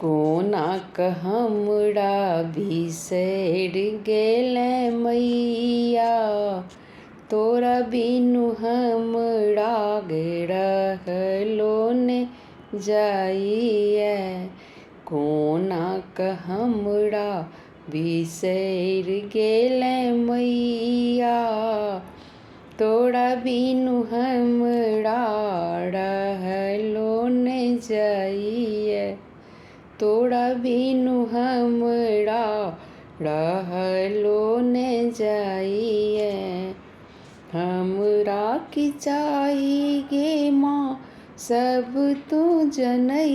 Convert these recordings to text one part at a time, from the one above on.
कोना कऽ हमरा बिसरि गेलै मैया, तोरा बिनु हमरा गे रहलो ने जाइए। कोना कऽ हमरा बिसरि गेलै मैया, तोरा बिनु हमरा रहलो ने जाइए। तोरा बिनु हमरा रहलो ने जाइए। हमरा की चाही गे माँ सब तू जनै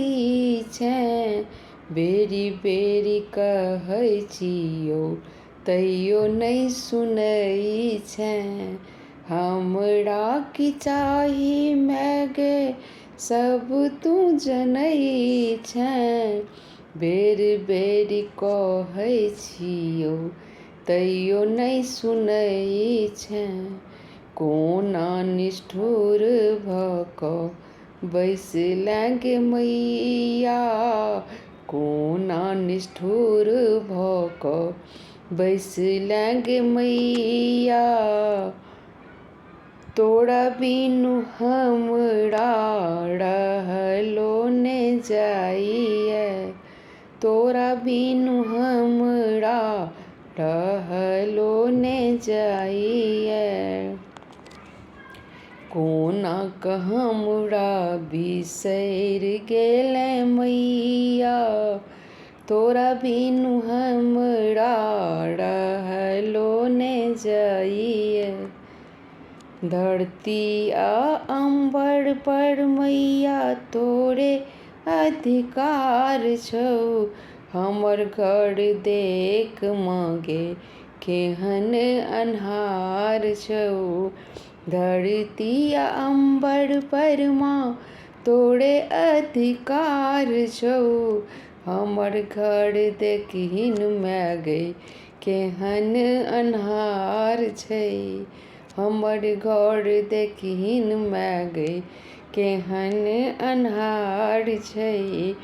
छेँ, बेरी बेरी कहै छियौ तैयो नहि सुनै छेँ। हमरा की चाही माय गे सब तू जनै छेँ, बेर बेरी कहै छियौ तैयो नहि सुनै छेँ। कोना निष्ठुर भऽ कऽ बैसलेँ गे मैया, कोना निष्ठुर भऽ कऽ बैसलेँ गे मैया, तोरा बिनु हमरा रहलो ने जाइए। तोरा बिनु हमरा रहलो ने जाइए। कोना कऽ हमरा बिसरि गेलै मैया, तोरा बिनु हमरा रहलो ने जाइए। धरती आ अम्बर पर मैया तोरे अधिकार छौ, हमर घर देख माँ गे केहन अन्हार छौ। धरती आ अम्बर पर माँ तोरे अधिकार छौ, हमर घर देखहिन माय गे केहन अन्हार छै। हमर घर देखहिन माय गे केहन अन्हार छै।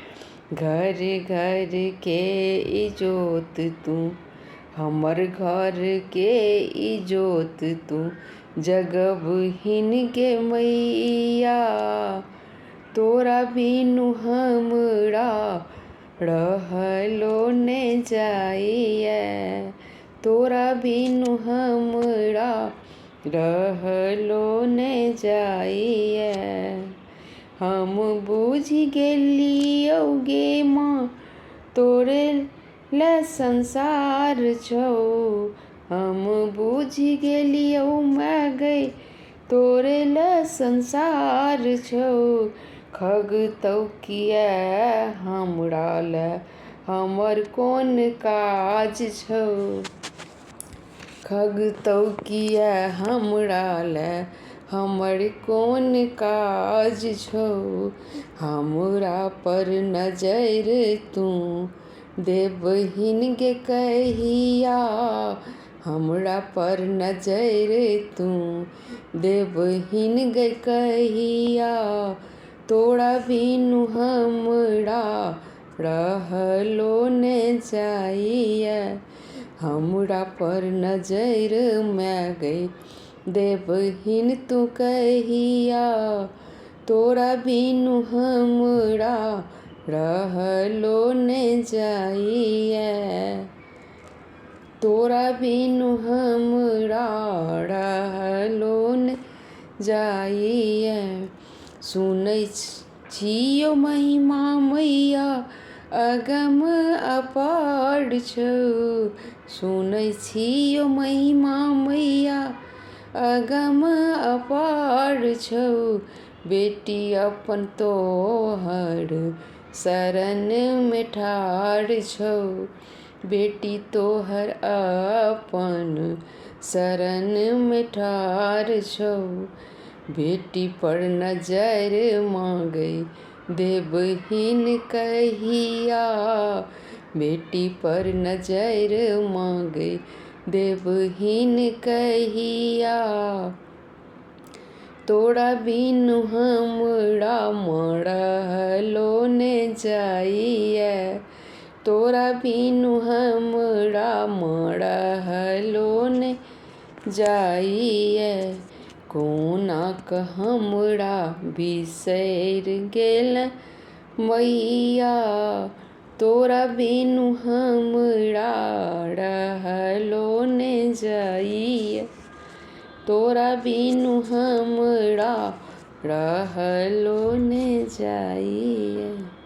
घर घर के इजोत तू, हमर घर के इजोत तू जगबहिन गे मैया, तोरा बिनु हमरा रहलो ने जाइए। तोरा बिनु हमरा रहलो ने जाइए। हम बुझि गेलियौ गे माँ तोरे लए संसार छौ, हम बुझि गेलियौ माय गै तोरे लए संसार छौ। खगतौ किए हमरा लए हमर कोन काज छौ। खगतौ किए हमरा लए हमर कोन काज छौ। हमरा पर नजरि तू देबहिन गे कहिया, हमरा पर नजरि तू देबहिन गे कहिया, तोरा बिनु हमरा रहलो ने जाइए। हमरा पर नजरि माय गे देबहिन तू कहिया, तोरा बिनु हमरा रहलो ने जाइए। तोरा बिनु हमरा रहलो ने जाइए। सुनै छियौ महिमा मैया अगम अपार छौ, सुनै छियौ महिमा मैया अगम अपार छौ। बेटी अपन तोहर शरणमे ठाढ़ छौ, बेटी तोहर अपन शरणमे ठाढ़ छौ। बेटी पर नजरि माँ गै देबहिन कहिया, बेटी पर नजरि माँ गै देबहिन कहिया, तोरा बिनु हमरा मरलो ने जाइए, तोरा बिनु हमरा मरलो ने जाइए। कोना कऽ हमरा बिसरि गेल मैया, तोरा बिनु हमरा रहलो ने जाइए, तोरा बिनु हमरा रहलो ने जाइए।